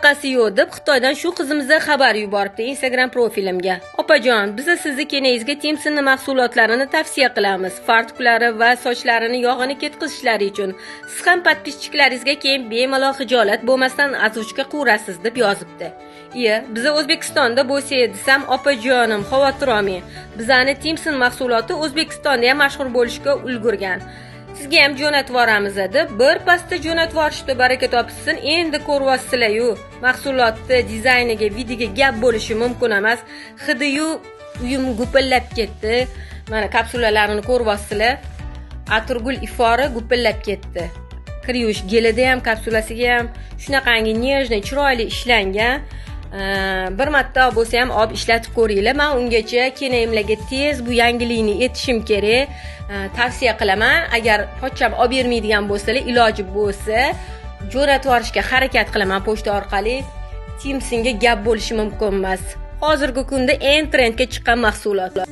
Unaqasi yo'q deb Xitoydan shu qizimizga xabar yuboribdi Instagram profilimga. Opajon, biza sizni kenayingizga Timsonning mahsulotlarini tavsiya qilamiz. Fartuklari va sochlarini yog'ini ketkazishlari uchun. Siz ham подписчик laringizga keyin bemalol hijolat bo'lmasdan озвучка qurasiz deb yozibdi. Iya, biza O'zbekistonda bo'lsak desam, opajonim, xavotir olmang. Bizani Timson mahsuloti O'zbekistonda ham mashhur bo'lishga ulgurgan. Sizga ham jo'natib yuboramiz deb bir pasda jo'natib yuborishdi, baraka topsin. Endi ko'ryapsizlar-yu, mahsulotni dizayniga, вид iga gap bo'lishi mumkin emas. Hidiyu uyim gupillab ketdi. Mana kapsulalarini ko'ryapsizlar. Atirgul ifori gupillab ketdi. Kir yuvish gelida ham, kapsulasiga ham shunaqangi нежный, chiroyli ishlangan. Bir marta bo'lsa ham olib ishlatib ko'ringlar. Man ungacha kenayimlarga tez bu yangilikni aytishim kerak. Tavsiya qilaman, agar pochcham olib bermaydigan bo'lsalar, iloji bo'lsa jo'natib yuborishga harakat qilaman pochta orqali. Timsonga gap bo'lishi mumkin emas. Hozirgi kunda eng trendga chiqqan mahsulot.